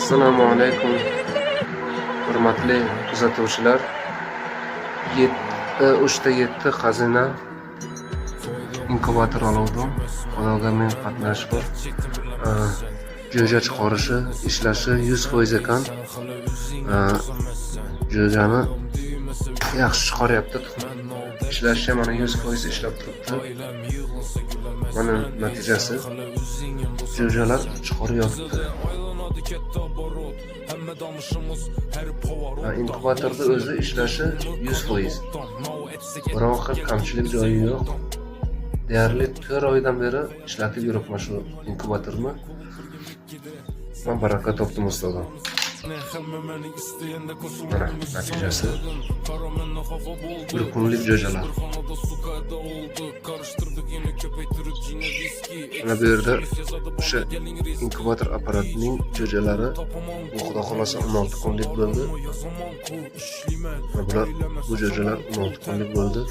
Assalomu alaykum, hurmatli kuzatuvchilar. Yetti, uchta yetti xazina inkubator oluvdim. Xudoga ming qatla shukur. Jo'ja chiqarishi, ishlashi 100% ekan. Jo'jani yaxshi chiqaryapti. Ishlashi mana 100% ishlab turibdi. Mana natijasi. Jo'jalar chiqaryapti. Inkubatorda o'zi ishlashi 100%. Biron xil kamchilik joyi yo'q. Deyarli 4 oydan beri ishlatib yuribman shu inkubatorni. Man baraka topdim ustodan. Mana natijasi. Bir kunlik jo'jalar. Mana bu yerda o'sha inkubator apparatining jo'jalari, bu, xudo xohlasa, 16 kunlik bo'ldi. Mana bular, bu jo'jalar 16 kunlik bo'ldi.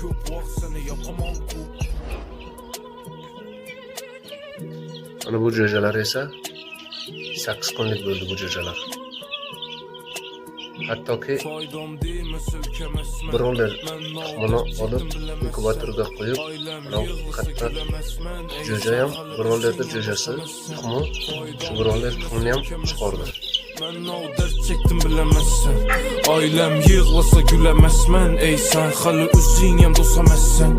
Mana bu jo'jalar esa 8 kunlik bo'ldi bu jo'jalar. Hattoki broiler tuxumini olib inkubatorga qo'yib, mana katta jo'ja ham, broilerda jo'jasi tuxumi, shu broiler tuxumini ham chiqardi. Ben o dert çektim, bilemezsin. Ailem yığlasa gülemezmen. Ey sen hali o'zing ham do'st emassan.